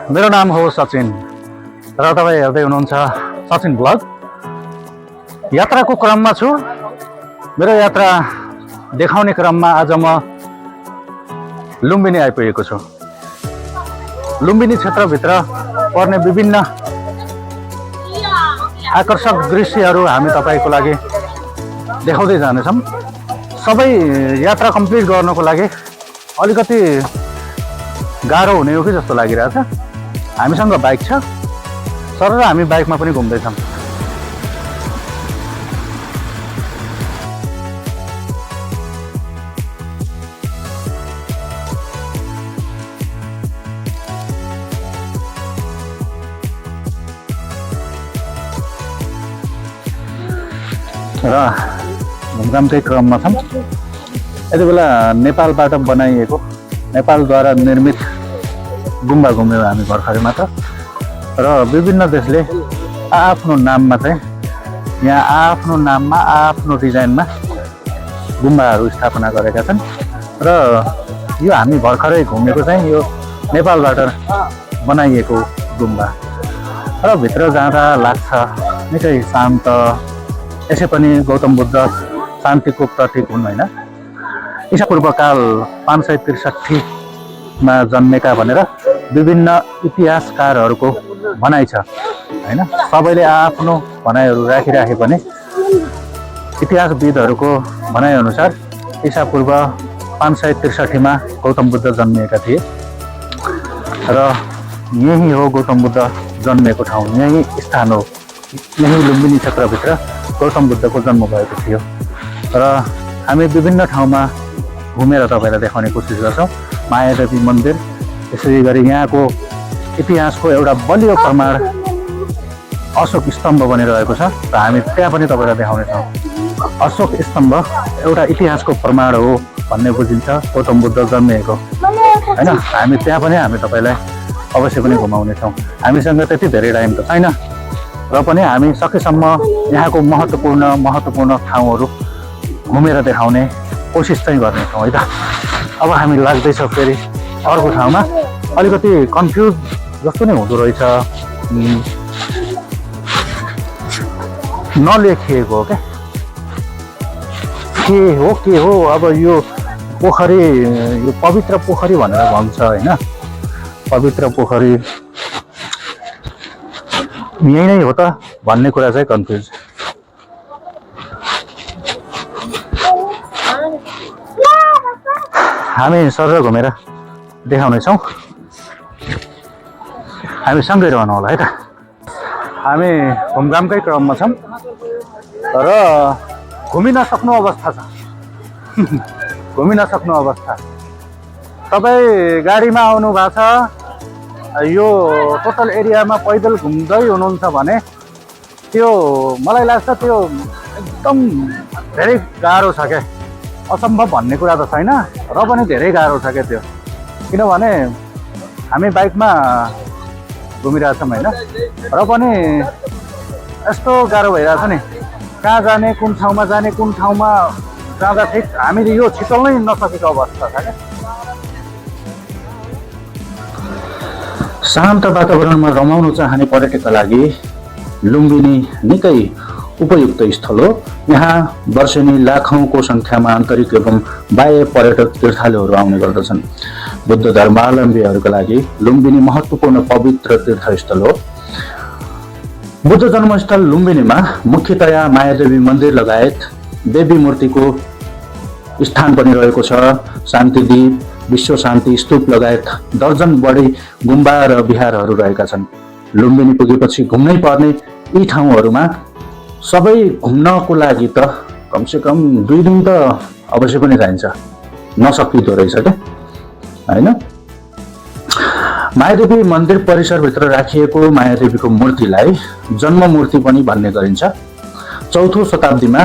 मेरो नाम हो सचिन र तपाईँ हेर्दै हुनुहुन्छ सचिन ब्लग। यात्राको क्रममा छु। मेरो यात्रा देखाउने क्रममा आज म लुम्बिनी आइपुगेको छु। लुम्बिनी क्षेत्रभित्र पर्ने विभिन्न आकर्षक दृश्यहरू हामी तपाईँको लागि देखाउँदै जानेछौँ। सबै यात्रा कम्प्लिट गर्नको लागि अलिकति गाह्रो हुने हो कि जस्तो लागिरहेछ। हामीसँग बाइक छ सर र हामी बाइकमा पनि घुम्दैछौँ। र घुमघामकै क्रममा छौँ। यति बेला नेपालबाट बनाइएको, नेपालद्वारा निर्मित गुम्बा घुम्यौँ हामी भर्खरै मात्र। र विभिन्न देशले आफ्नो नाममा चाहिँ यहाँ आफ्नो नाममा आफ्नो डिजाइनमा गुम्बाहरू स्थापना गरेका छन्। र यो हामी भर्खरै घुमेको चाहिँ यो नेपालबाट बनाइएको गुम्बा। र भित्र जाँदा लाग्छ निकै शान्त। यसै पनि गौतम बुद्ध शान्तिको प्रतीक हुन् होइन। ईसापूर्वकाल 563मा जन्मेका भनेर विभिन्न इतिहासकारहरूको भनाइ छ होइन। सबैले आफ्नो भनाइहरू राखिराखे पनि इतिहासविदहरूको भनाइअनुसार ईसापूर्व 563मा गौतम बुद्ध जन्मिएका थिए। र यही हो गौतम बुद्ध जन्मेको ठाउँ, यही स्थान हो, यही लुम्बिनी क्षेत्रभित्र गौतम बुद्धको जन्म भएको थियो। र हामी विभिन्न ठाउँमा घुमेर तपाईँलाई देखाउने कोसिस गर्छौँ। मायादेवी मन्दिर, यसै गरी यहाँको इतिहासको एउटा बलियो प्रमाण अशोक स्तम्भ बनिरहेको छ र हामी त्यहाँ पनि तपाईँलाई देखाउनेछौँ। अशोक स्तम्भ एउटा इतिहासको प्रमाण हो भन्ने बुझिन्छ, गौतम बुद्ध जन्मिएको होइन। हामी त्यहाँ पनि हामी तपाईँलाई अवश्य पनि घुमाउनेछौँ। हामीसँग त्यति धेरै टाइम त छैन र पनि हामी सकेसम्म यहाँको महत्त्वपूर्ण ठाउँहरू घुमेर देखाउने कोसिस चाहिँ गर्नेछौँ है त। अब हामी लाग्दैछौँ फेरि अर्को ठाउँमा। अलिकति कन्फ्युज जस्तो नै हुँदो रहेछ, नलेखिएको हो क्या, के हो अब यो पोखरी, यो पवित्र पोखरी भनेर भन्छ होइन। पवित्र पोखरी यही नै हो त भन्ने कुरा चाहिँ कन्फ्युज। हामी सर घुमेर देखाउनेछौँ। हामी सँगै रहनु होला है त। हामी घुमघामकै क्रममा छौँ र घुमि नसक्नु अवस्था छ। घुमि नसक्नु अवस्था। तपाईँ गाडीमा आउनु भएको छ, यो टोटल एरियामा पैदल घुम्दै हुनुहुन्छ भने त्यो मलाई लाग्छ त्यो एकदम धेरै गाह्रो छ क्या। असम्भव भन्ने कुरा त छैन र पनि धेरै गाह्रो छ क्या त्यो। किनभने हामी बाइकमा घुमिरहेछौँ होइन, र पनि यस्तो गाह्रो भइरहेछ नि, कहाँ जाने, कुन ठाउँमा जाने, कुन ठाउँमा जाँदा ठिक, हामीले यो छिटल्नै नसकेको अवस्था छ क्या। शान्त वातावरणमा रमाउन चाहने पर्यटकका लागि लुम्बिनी निकै उपयुक्त स्थल हो। यहाँ वर्षेनी लाखौँको सङ्ख्यामा आन्तरिक एवं बाह्य पर्यटक तीर्थालुहरू आउने गर्दछन्। बुद्ध धर्मावलम्बीहरूका लागि लुम्बिनी महत्त्वपूर्ण पवित्र तीर्थस्थल हो। बुद्ध जन्मस्थल लुम्बिनीमा मुख्यतया मायादेवी मन्दिर लगायत देवी मूर्तिको स्थान पनि रहेको छ। शान्तिदीप, विश्व शान्ति स्तूप लगायत दर्जन बढी गुम्बा र विहारहरू रहेका छन्। लुम्बिनी पुगेपछि घुम्नै पर्ने यी ठाउँहरूमा सबै घुम्नको लागि त कमसेकम 2 दिन त अवश्य पनि चाहिन्छ, नसकिँदो रहेछ क्या होइन। मायादेवी मन्दिर परिसरभित्र राखिएको मायादेवीको मूर्तिलाई जन्म मूर्ति पनि भन्ने गरिन्छ। 4औं शताब्दीमा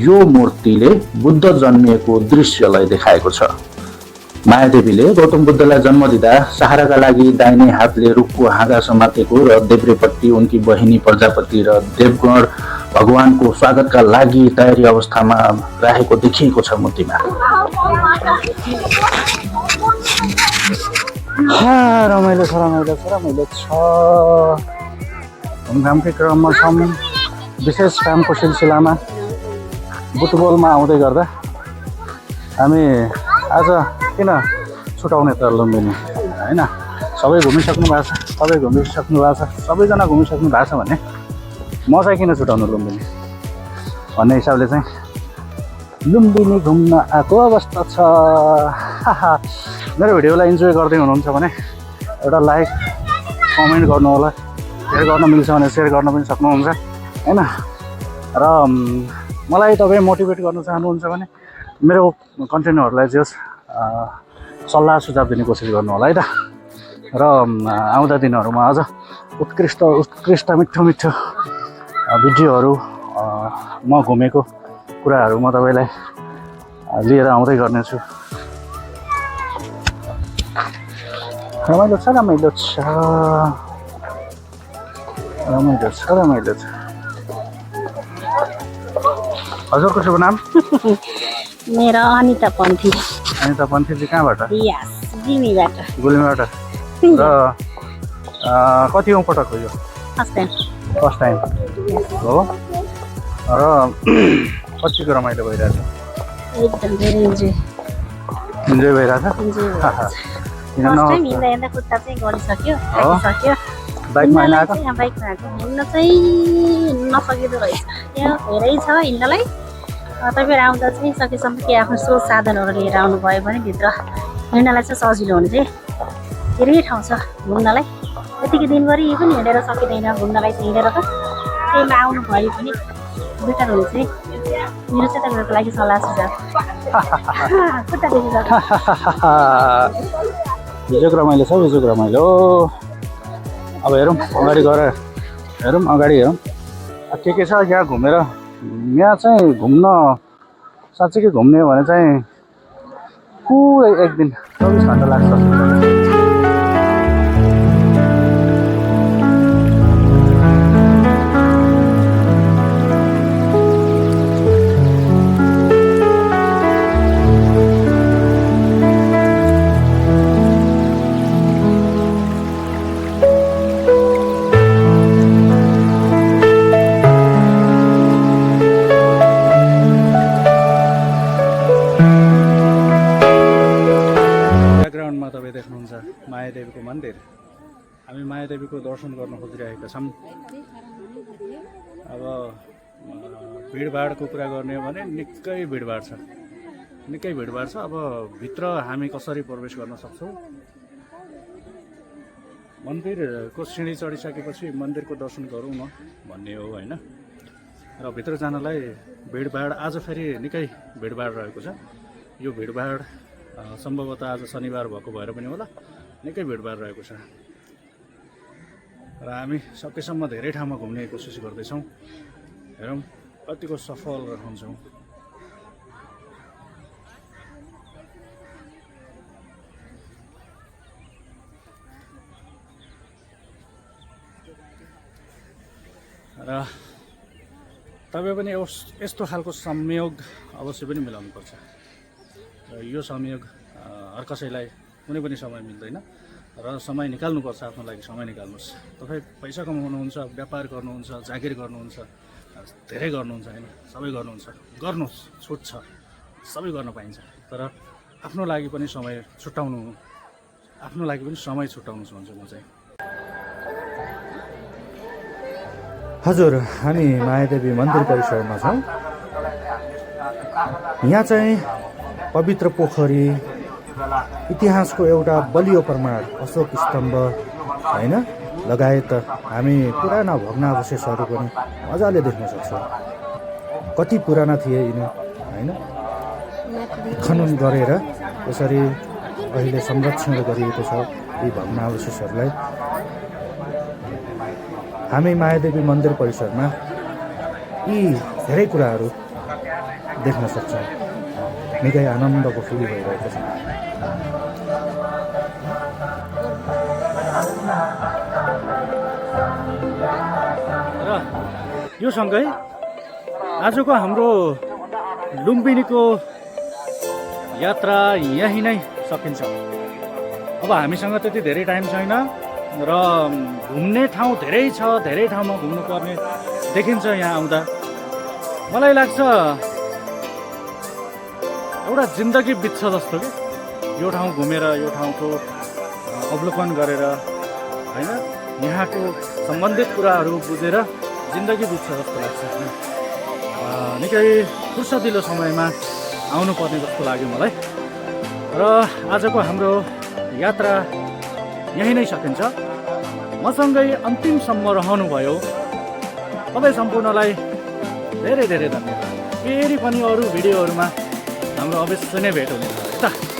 यो मूर्तिले बुद्ध जन्मिएको दृश्यलाई देखाएको छ। मायादेवीले गौतम बुद्धलाई जन्म दिँदा सहाराका लागि दाहिने हातले रुखको हाँगा समातेको र देब्रेपट्टि उनकी बहिनी प्रजापति र देवगण भगवानको स्वागतका लागि तयारी अवस्थामा राखेको देखिएको छ मूर्तिमा। रमाइलो छ रमाइलो छ रमाइलो छ। घुमघामकै क्रममा छौँ, विशेष कामको सिलसिलामा बुटबलमा आउँदै गर्दा हामी आज किन छुटाउने त लुम्बिनी होइन। सबै घुमिसक्नु भएको छ, सबै घुमिसक्नु भएको छ, सबैजना घुमिसक्नु भएको छ भने म चाहिँ किन छुटाउनु लुम्बिनी भन्ने हिसाबले चाहिँ लुम्बिनी घुम्न आएको अवस्था छ। मेरो भिडियोलाई इन्जोय गर्दै हुनुहुन्छ भने एउटा लाइक कमेन्ट गर्नु होला, सेयर गर्न मिल्छ भने सेयर गर्न पनि सक्नुहुन्छ होइन। र मलाई तपाईँ मोटिभेट गर्न चाहनुहुन्छ भने मेरो कन्टेन्टहरूलाई जे होस् सल्लाह सुझाव दिने कोसिस गर्नु होला है त। र आउँदा दिनहरूमा अझ उत्कृष्ट मिठो मिठो भिडियोहरू म घुमेको कुराहरू म तपाईँलाई लिएर आउँदै गर्नेछु। रमाइलो छ रमाइलो छ रमाइलो छ रमाइलो छ। हजुरको शुभ नाम? मेरो अनिता पन्थी। अनिता पन्थीजी कहाँबाट? गुल्मीबाट। गुल्मीबाट। र कतिौँ पटक हो यो? फर्स्ट टाइम हो। र कतिको रमाइलो भइरहेछ? एकदम धेरै इन्जोय भइरहेछ। बाइकमा आएको? बाइकमा आएको हिँड्न चाहिँ नसकिँदो रहेछ, यहाँ धेरै छ हिँड्नलाई। तपाईँहरू आउँदा चाहिँ सकेसम्म के आफ्नो स्रोत साधनहरू लिएर आउनुभयो भने भित्र हिँड्नलाई चाहिँ सजिलो हुन्छ। धेरै ठाउँ छ घुम्नलाई, यतिकै दिनभरि पनि हिँडेर सकिँदैन घुम्नलाई चाहिँ। हिँडेर त केहीमा आउनुभयो भने बेटर हुन्छ। मेरो चाहिँ तपाईँहरूको लागि सल्लाह सुझाव भिजुक रमाइलो छ, भिजुक रमाइलो। अब हेरौँ अगाडि गएर हेरौँ, अगाडि हेरौँ के छ यहाँ घुमेर। यहाँ चाहिँ घुम्न साँच्चै घुम्ने हो भने चाहिँ पुरै एक दिन 24 घन्टा लाग्छ। तपाईँ देख्नुहुन्छ मायादेवीको मन्दिर। हामी मायादेवीको दर्शन गर्न खोजिरहेका छौँ। अब भिडभाडको कुरा गर्ने हो भने निकै भिडभाड छ, निकै भिडभाड छ। अब भित्र हामी कसरी प्रवेश गर्न सक्छौँ? मन्दिरको सिँढी चढिसकेपछि मन्दिरको दर्शन गरौँ न भन्ने हो होइन। र भित्र जानलाई भिडभाड आज फेरि निकै भिडभाड रहेको छ। यो भिडभाड सम्भवतः आज शनिबार भएको भएर पनि होला, निकै भिडभाड रहेको छ। र हामी सकेसम्म धेरै ठाउँमा घुम्ने कोसिस गर्दैछौँ। हेरौँ कतिको सफल रहन्छौँ। र तपाईँ पनि यस्तो खालको संयोग अवश्य पनि मिलाउनुपर्छ। र यो संयोग हर कसैलाई कुनै पनि समय मिल्दैन र समय निकाल्नुपर्छ। आफ्नो लागि समय निकाल्नुहोस्। तपाईँ पैसा कमाउनुहुन्छ, व्यापार गर्नुहुन्छ, जागिर गर्नुहुन्छ, धेरै गर्नुहुन्छ होइन, सबै गर्नुहुन्छ, गर्नुहोस्, छुट छ, सबै गर्न पाइन्छ। तर आफ्नो लागि पनि समय छुट्याउनु, आफ्नो लागि पनि समय छुट्याउनुहोस् भन्छु म चाहिँ। हजुर, हामी मायादेवी मन्दिर परिसरमा छौँ। यहाँ चाहिँ पवित्र पोखरी, इतिहासको एउटा बलियो प्रमाण अशोक स्तम्भ होइन लगायत हामी पुराना भग्नावशेषहरू पनि मजाले देख्न सक्छौँ। कति पुराना थिए यिनी होइन। खनन गरेर यसरी अहिले संरक्षण गरिएको छ यी भग्नावशेषहरूलाई। हामी मायादेवी मन्दिर परिसरमा यी धेरै कुराहरू देख्न सक्छौँ। निकै आनन्दको फिल भइरहेको छ। र यो सँगै आजको हाम्रो लुम्बिनीको यात्रा यहीँ नै सकिन्छ। अब हामीसँग त्यति धेरै टाइम छैन र घुम्ने ठाउँ धेरै छ, धेरै ठाउँमा घुम्नुपर्ने देखिन्छ यहाँ आउँदा। मलाई लाग्छ एउटा जिन्दगी बित्छ जस्तो कि यो ठाउँ घुमेर यो ठाउँको अवलोकन गरेर होइन, यहाँको सम्बन्धित कुराहरू बुझेर जिन्दगी बित्छ जस्तो लाग्छ। निकै फुर्सदिलो समयमा आउनुपर्ने जस्तो लाग्यो मलाई। र आजको हाम्रो यात्रा यहीँ नै सकिन्छ। मसँगै अन्तिमसम्म रहनुभयो तपाईँ सम्पूर्णलाई धेरै धेरै धन्यवाद। फेरि पनि अरू भिडियोहरूमा हाम्रो अवश्य नै भेट हुनेछ है त।